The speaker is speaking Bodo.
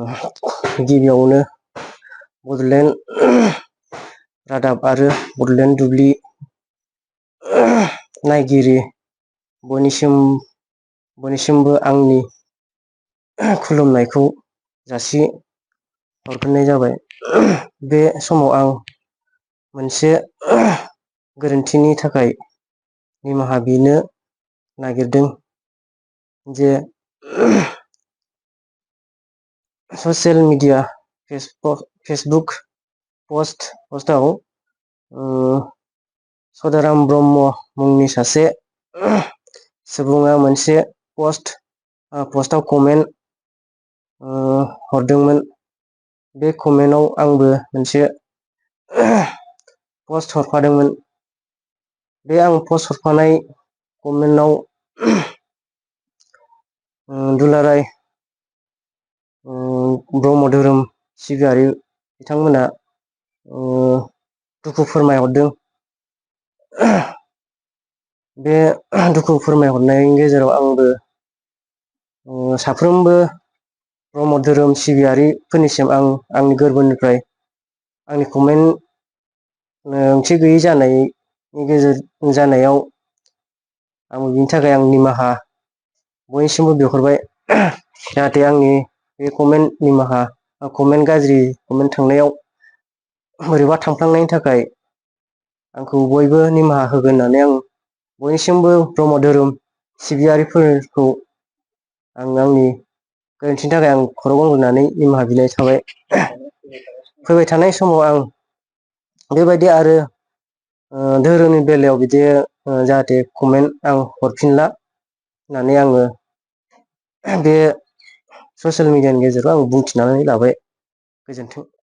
गिबियावनो बड'लेण्ड रादाब आरो बड'लेण्ड बुब्लि नायगिरि बयनिसिमबो आंनि खुलुमनायखौ जासि हरग्रोनाय जाबाय। बे समाव आं मोनसे गोरोन्थिनि थाखाय निमाहा बिनो नागिरदों जे ससियेल मिडिया फेसबुक पस्टआव सदाराम ब्रह्म मुंनि सासे सुबुङा मोनसे पस्टआव कमेन्ट हरदोंमोन। बे कमेन्टआव आंबो मोनसे पस्ट हरफादोंमोन। बे आं पस्ट हरफानाय कमेन्टआव दुलाराय ब्रह्म धोरोम सिबियारि बिथांमोना दुखु फोरमायहरदों। बे दुखु फोरमायहरनायनि गेजेराव आंबो साफ्रोमबो ब्रह्म धोरोम सिबियारिफोरनिसिम आं आंनि गोरबोनिफ्राय आंनि कमेन्ट ओंथि गैयै जानायाव आं बिनि थाखाय आं निमाहा बयनिसिमबो बिहरबाय। जाहाथे आंनि बे कमेन्ट गाज्रि कमेन्ट थांनायाव बोरैबा थांफ्लांनायनि थाखाय आंखौ बयबो निमाहा होगोन होननानै आं बयनिसिमबो ब्रह्म धोरोम सिबियारिफोरखौ आं आंनि गोरोन्थिनि थाखाय आं खर' गंग्रोनानै निमाहा बिनाय थाबाय। फैबाय थानाय समाव आं बेबायदि आरो धोरोमनि बेलायाव बिदि जाहाथे कमेन्ट आं हरफिनला होननानै आङो बे ससियेल मिडियानि गेजेराव आं बुंथिनानै लाबाय। गोजोन्थों।